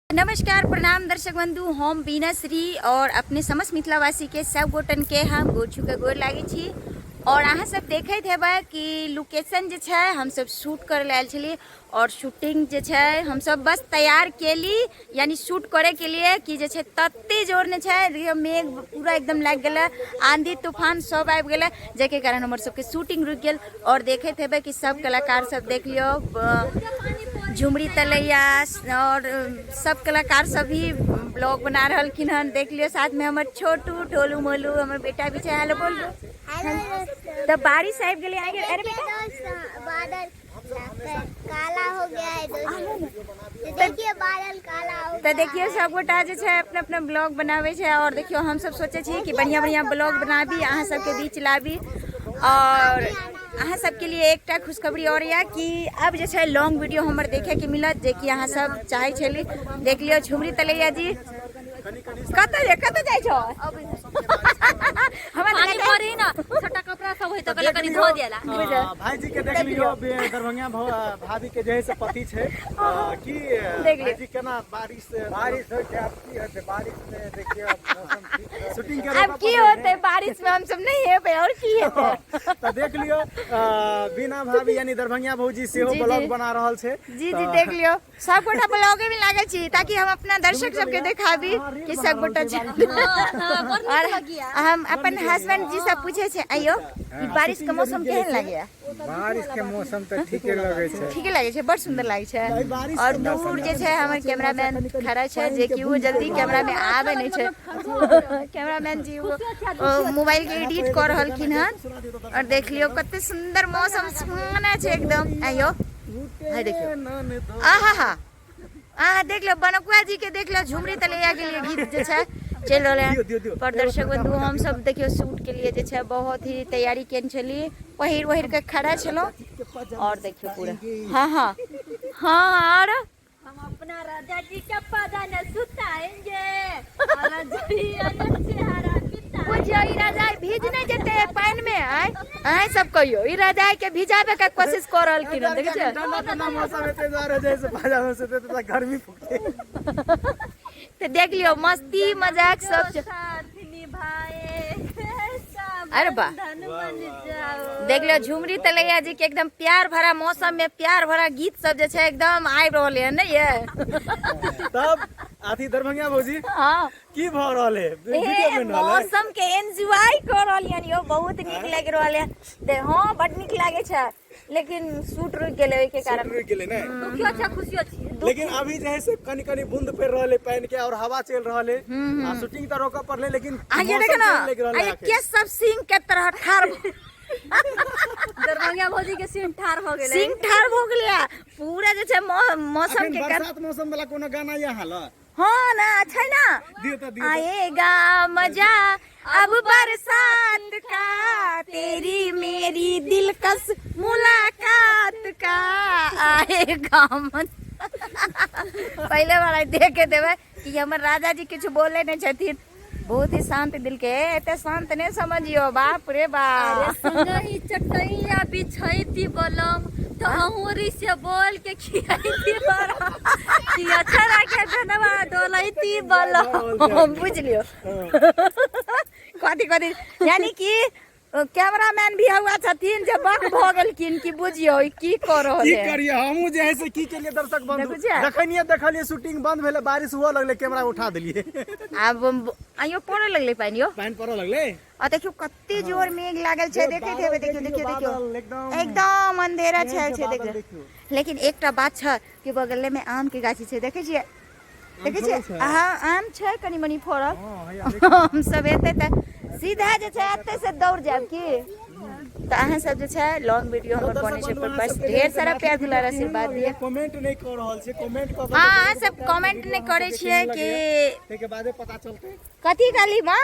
नमस्कार प्रणाम दर्शक बंधु, हम बीना श्री और अपने समस्त मिथिलावासी के सब गोटन के हम गोर छू के गोर लागै छी। और अहाँ सब देखैत हेबै कि लोकेशन जे छै हम सब शूट करै लए आयल छलियै और शूटिंग जे छै हम सब बस तैयार केली, यानी शूट करे के लिए कि जे छै तते जोर ने छै, देखियौ मेघ पूरा एकदम लागि गेलै, आंधी तूफान सब आबि गेलै, जाहिके कारण हमर सबके शूटिंग रुकि गेल। और देखैत हेबै कि सब कलाकार सब देख लियौ, झुमरी तलैया और सब कलाकार सब भी ब्लॉग बना रहलखिन हन, देख लियौ। साथ में हमर छोटू ढोलू मोलू हमर बेटा भी छै। हेलो बोल। तऽ बारिश आबि गेलै। आबि गेल। अरे बेटा, बादल काला हो गया है दोस्तों, देखिए बादल काला हो। तऽ देखियौ सब गोटा जे छै अपना अपना ब्लॉग बनाबै छै। और देखियौ हम सब सोचै छी कि बढ़िया बढ़िया ब्लॉग बनाबी, अहाँ सबके बीच लाबी। और अहाँ सबके लिए एकटा खुशखबरी और यऽ कि अब जे छै लॉन्ग वीडियो हमर देखेके मिलत, जे कि अहाँ सब चाहै छली। देख लियौ झुमरी तलैया जी कतऽ कतऽ जाइ छौ? हमरा पानी पड़ी ना, छोटा कपड़ा सब होय त कहले कनी धो देला। भाईजी के देख लियो, दरभंगा भाभी के जे है से पति छै कि देख लियो। भाईजी केना बारिश बारिश होइ छै, आब की हेतै बारिश मे? देखियौ आब मौसम ठीक रहतै। शूटिंग के आब की होतै बारिश में? हम सब नहीं हेबै और की हेतै? तऽ देख लियो, बिना भाभी यानी दरभंगा भौजी सेहो जी, ब्लॉग जी। बना रहल छै। जी जी, देख लियो सब गोटा ब्लॉगे में लागल छी ताकि हम अपना दर्शक सबके देखाबी कि सब गोटा छी। और हम अपन हस्बैंड जी सब पूछे छै, आइयो ई बारिश के मौसम केहन लागैया? बारिश के मौसम तऽ ठीके लगै छै। ठीके लागै छै, बड़ सुंदर लागै छै। बारिश और के मौसम दूर जे छै हमर कैमरामैन खड़ा छै, जे कि ओ जल्दी कैमरा में आबे नहि छै। कैमरामैन जी ओ मोबाइल के एडिट कऽ रहलखिन हन। और देख लियौ कते सुंदर मौसम सुहाना छै एकदम। आइयो है देखियौ, आहा हा आहा, देख लो बनकुआ जी के, देख लो झुमरी तलैया के लिए गीत जे छै चलि रहल दियौ, दियौ, है। दियौ। पर दर्शक बंधु, हम सब देखियौ शूट के लिए जे छै बहुत ही तैयारी केने छलियै, पहिर ओहिर के खड़ा छलहुँ। और देखियौ पूरा, हाँ हाँ हाँ, और हम अपना राजा जी के पदन सुताएंगे और रजइया चेहरा पिता। बुझियौ ई रजाई भीज नहि जेतै पानि में? आय अहाँ सब कहियौ, ई रजाई के भिजाबे के कोशिश कऽ रहलखिन हन, देखै छियै? ठंडा ठंडा मौसम हेतै दुआरे जे से बाजार से तऽ गर्मी फुकतै। तऽ देख लियौ मस्ती मजाक सब छै। साथ निभाए सब अरे वाह। बंधन बन जाओ। देख लियौ झुमरी तलैया जी के एकदम प्यार भरा मौसम में प्यार भरा गीत सब जे छै एकदम आबि रहल है, नहीं ये? तब अथी दरभंगा भौजी, की भऽ रहल है? ए, वीडियो बनि रहल है। मौसम के एंजॉय कर रहल हन यो, बहुत नीक लागि रहल है। दे हाँ, बड नीक लागे छै, लेकिन शूट रुकि गेलै ओहि के कारण। रुकि गेलै ने? दुखियो छै, खुशियो छियै। लेकिन अभी जे है से कनी कनी बूंद पड़ि रहल है पानि के और हवा चलि रहल है आ शूटिंग तऽ रोकऽ पड़लै, लेकिन आ ये मौसम देख ना, केहन लागि रहल आ है ये अखन? के सब सिंह के तरह ठार दरभंगा भौजी के सिंह ठार भऽ गेलै। सिंह ठार भऽ गेलै आ पूरा जे छै मौसम अखन के कारण। बरसात मौसम वाला कोनो गाना यहाँ हाल हाँ ना, अच्छा है ना? दियो तऽ दियो तऽ। आएगा मजा अब बरसात का, तेरी मेरी दिलकश मुलाकात का आएगा मजा। पहले वाला देख के देबै कि हमर राजा जी किछु बोले नहीं छथिन, बहुत ही शांत दिल के। एते शांत नहीं समझियो, बाप रे बाप। संगहि चटैया बिछैती बलम तो अहुरी से बोल के खियाइती बलम कि अछरा के धनवा डोलैती बलम। बुझ लियो कथी कथी, यानी कि कैमरामैन भी हुआ छथिन जे बक भऽ गेलखिन कि बुझियौ ई की कऽ रहल की है। करिए हमहूँ जे है से की केलिए दर्शक बंधु, देखै छियै? जखनिए देखलिए शूटिंग बंद भेलै, बारिश हुअ लगलै, कैमरा उठा देलिए। आब आइयो पड़ऽ लगलै पानि यौ। पानि पड़ऽ लगलै। आ देखियौ कते जोर मेघ लागल छै, देखैत हेबै। देखियौ देखियौ देखियौ, बादल एकदम एकदम अंधेरा केहन छायल छै छै। बादल देखियौ। देखियौ। लेकिन एकटा बात छै कि बगले में आम के गाछी छै, देखै छियै? देखै फड़ल छियै? छै? हँ, आम छै कनि मनि फड़ल। हँ, हैया देखियौ। हम सब एतै तऽ सीधा जे छै एतै से दौड़ जायब की। तऽ अहाँ सब जे छै लॉन्ग वीडियो हमर बनै छै पर बस ढेर सारा प्यार दुलार आशीर्वाद दिअ। कमेंट नहि कऽ रहल छै, कमेंट कऽ हँ, अहाँ सब कमेंट नहि करै छियै कि ताहिके बादे पता चलतै। कथी कहली माँ?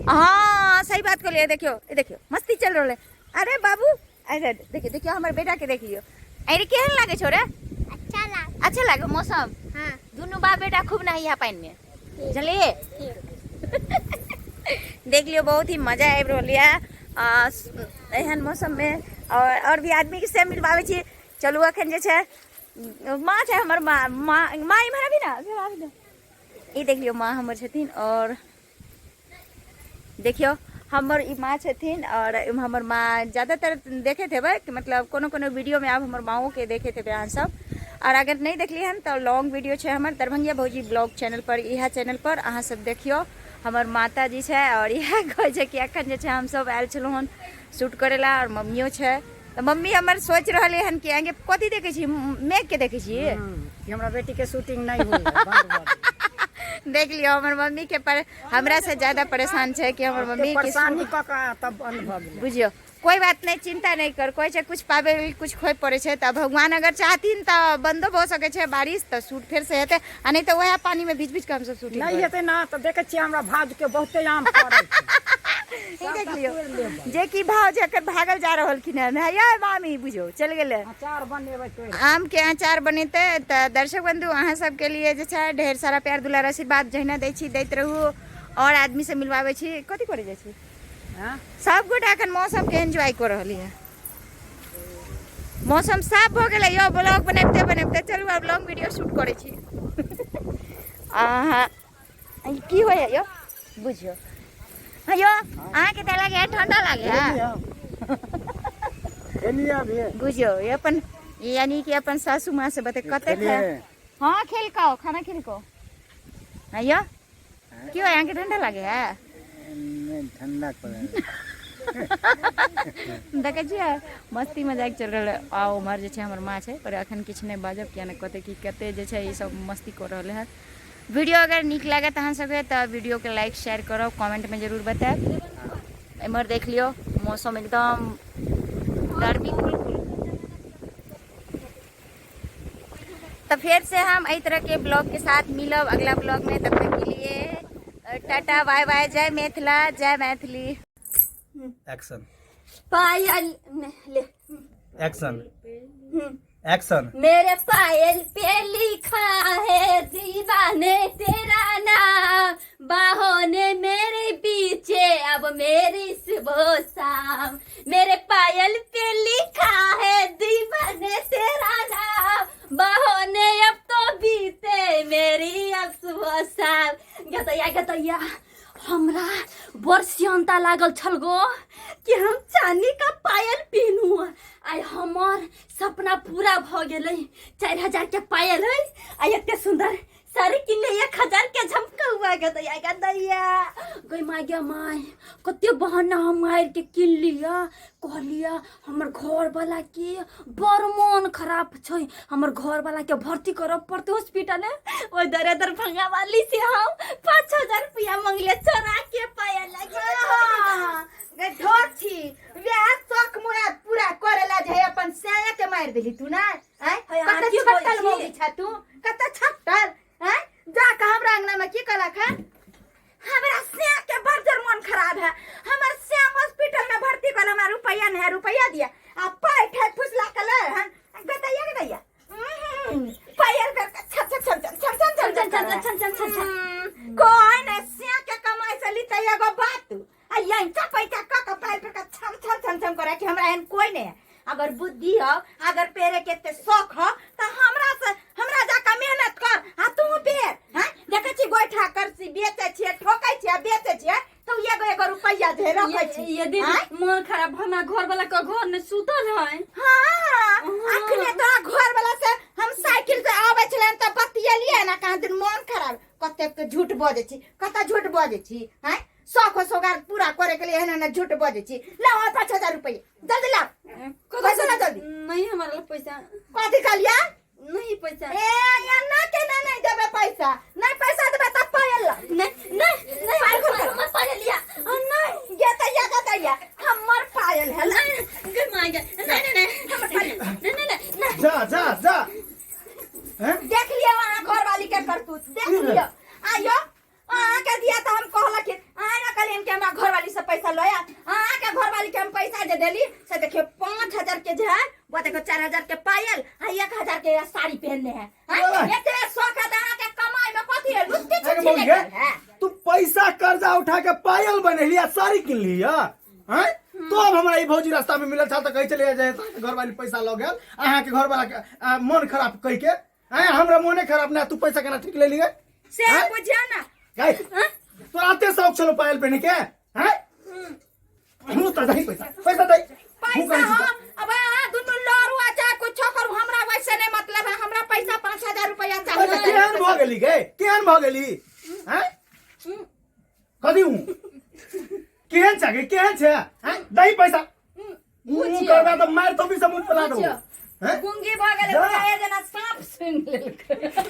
हाँ सही बात कहलियै। देखियौ ई देखियौ मस्ती चल रहल है। अरे बाबू, अरे देखियौ देखियौ हमर बेटा के देखियौ। अरे केहन लागै छौ रे? अच्छा लाग। अच्छा लागे मौसम? हाँ। दुनू बाप बेटा खूब नहाइया पानि में, बुझलियै? देख लियौ बहुत ही मजा आबि रहल यऽ एहन मौसम में। और भी आदमी के से मिलबाबै छी। चलू अखन जे छै माँ छै हमर माँ माँ माँ इम्हर अभी ना इम्हर आबी ना। ई देख लियौ माँ हमर छथिन और देखियौ हमर ई माँ छथिन और हमर माँ ज़्यादातर देखैत हेबै कि मतलब कोनो कोनो वीडियोमे आब हमर माँओके देखैत हेबै अहाँ सब। और अगर नहीं देखलियै हन तऽ लॉन्ग वीडियो छै हमर दरभंगिया भौजी ब्लॉग चैनल पर, इएह चैनल पर अहाँ सब देखियौ हमर माता जी छै। और इएह कहै छै कि एखन जे छै हमसब आयल छलहुँ हन शूट करै ला और मम्मियो छै। तऽ मम्मी हमर सोचि रहलै हन कि आगे कथी देखै छी, मेघ के देखै छी कि हमरा बेटी के शूटिंग नहीं होई है, बंद भऽ गेल। देख लियौ हमर मम्मी के पर हमरा से ज्यादा परेशान छै कि हमर मम्मी के परेशानी कऽ कऽ तब बंद भऽ गेलै। बुझियौ कोई बात नहीं, चिंता नहीं कर, कोई छै कुछ पाबे लेल कुछ खोए पड़े छै। तऽ भगवान अगर चाहथिन तऽ बंदो भऽ सकै छै बारिश, तऽ शूट फेर से हेतै, आ नहीं तऽ वएह पानी में भीज भीज के हमसब शूटिंग नहीं हेतै ना तऽ देखै छियै हमरा भाज के बहुते आम फड़ै छै। ई देख लियौ जे कि भाव जकर भागल जा रहलखिन हन, हे मामी बुझियौ चलि गेलै। अचार बनेबै तोड़ि आम के अचार बनेतै। तऽ दर्शक बंधु अहाँ सबके लिए जे छै ढेर सारा प्यार दुलार आशीर्वाद जहिना दै छी दैत रहू। और आदमी से मिलवाबै छी। कथी करै जाइ छी? हाँ? सब गोटा एखन मौसम के एंजॉय कऽ रहली है। मौसम साफ भऽ गेलै यौ ब्लॉग बनाबिते बनाबिते। चलू आब लॉन्ग वीडियो शूट करै छी। अहाँ की होइए यौ बुझियौ? हाँ यौ अहाँके तऽ लागैए ठंडा लागैए। खेलिए अभी। बुझियौ ये अपन यानी कि अपन सासू माँ से बते कते खेलिए। हाँ खेल को खाना खेल को। हाँ यौ की हो अहाँके ठंडा लागे है? नहीं, ठंडा पड़े। देखै छियै मस्ती मजाक चलि रहल है। आ उम्हर जे छै हमर माँ छै, पर अखन किछु नहि बाजब किया ने कते की कते जे छै ई सब मस्ती कऽ रहल है। वीडियो अगर नीक लागत अहाँ सबके तऽ वीडियो के लाइक शेयर करब, कमेंट में जरूर बतायब। एम्हर देख लियौ मौसम एकदम गर्मी कुल कुल। तो फिर से हम एहि तरह के ब्लॉग के साथ मिलब अगला ब्लॉग में। तब तक के लिए टाटा बाय बाय। जय मिथिला जय मैथिली। एक्शन पायल ले एक्शन एक्शन। मेरे पायल पे लिखा है दीवाने तेरा नाम, बाहों ने मेरे पीछे अब मेरी सुबह शाम। मेरे पायल पे लिखा है दीवाने तेरा नाम, बाहों ने अब तो बीते मेरी अब सुबह शाम। गतैया गतैया हमरा बड़ सियनता लागल छल गो कि हम चांदी का पायल पहनू। आइ हमर सपना पूरा भ गेलै। 4000 के पायल है आ एते सुंदर साड़ी किनले 1000 के झमकौआ। गदैया गदैया गई माय गे माय, कते बहाना हम मारि के किन लिया। कहलिया हमर घर वाला के बड़ मन खराब छै, हमर घर वाला के भर्ती करऽ पड़तै हॉस्पिटल। ओहि दरे दरभंगा वाली से हम 5000 रुपया मंगले, चोरा के पायल लगे। ढोर छी वएह शौक मुराद पूरा करेला जे है अपन साया के मारि देली तू ना। आँय? है, अहाँ कते की बोलै छट्टल छी? मौगी छा तू, कते छट्टल। आँय? जा के हमरा अंगना में की कहलक है? हमरा साया के बड़ जोर मन खराब है, हमर साया हॉस्पिटल में भर्ती कर, हमरा रुपया नहीं है, रुपया दिया। आ पाई ठेक फुसला के ले हन गदैया गदैया पायल कर के छप छप छप छप छप छप छप छन छन छन छन छन छन। कोई ने साया के कमाई से लीते एगो बात आ यंचा पैसा क के पायल पर के छम छम छम छम करे कि हमरा एहन कोई नहीं है। अगर बुद्धि हो, अगर पेरे के एते शौक हो त हमरा से हमरा जाके मेहनत कर आ तू पेर। हां देखै छी गोइठा कर छी बेचै छियै, ठोकै छियै, बेचै छियै त एगो एगो रुपैया जे रखै छी। यदि आँय? मन खराब हमरा घर वाला के घर में सुतल है। हाँ, अखने तोरा घर वाला से हम साइकिल से आबै छलन त बतियलियै ना, कहाँ दिन मन खराब। कतेक के झूठ बजै छी, कते झूठ बजै छी। हैं शौक सोगार पूरा करे के लिए एहन एहन झूठ बजै छी। लाओ 5000 रुपैया जल्दी लाओ, पैसा ला जल्दी। नहीं हमारा लग पैसा। कथी कहलियै? नहीं पैसा। ए या ना के ना नहीं देबे पैसा, नहीं पैसा देबे त पायल ला। नहीं नहीं नहीं, पायल खोल। हमर पायल लिया। नहीं गे तैया गे तैया हमर पायल है ना। गे माय गे, नहीं नहीं नहीं, हमर पायल। नहीं नहीं नहीं, नहीं। जा जा जा। हैं? देख लियो अहाँ घर वाली के करतूत देख लियो। आइयो अहाँ के दिया तो हम कहलक कि अहाँ ना कहलियन कि हमरा घर वाली से पैसा लया। अहाँ के घर वाली के हम पैसा जे देली से देखियो 5000 के जे है वो देखो 4000 के पायल आ 1000 के साड़ी पहनने है। हाँ? एते शौक है त अहाँ के कमाई में कथी है? लुत्ती अरे छुच्छी मौगी, निकल है। तू पैसा कर्जा उठा के पायल बनेली आ साड़ी किन लिया। हैं? तो अब हमरा ई भौजी रास्ता में मिलल छल तऽ कहै छलै जे अहाँके घरवाली पैसा लऽ गेल अहाँके घरवाला के मन खराब कहि के आँय हमरा मोने खराब ना तू पैसा केना ठीक ले लिए से बुझियौ ना गई तोरा एते शौक छलो पायल पहिने के हैं मुँह तऽ दही पैसा पैसा दही मुँह पैसा करै छी हम अब अहाँ दुनू लड़ू आ चाहे कुछो करू हमरा वैसे नहीं मतलब है हमरा पैसा 5000 रुपया अच्छा चाहिए केहन भऽ गेली गे केहन भऽ गेली हैं कथी हूँ केहन छै गे केहन छै हैं दही पैसा मुँह करबा तऽ मारि तो भी से मुँह फुला देबो हैं गुंगी भऽ गेलै जा। बुझाइए जेना साँप सुनि लेलकै।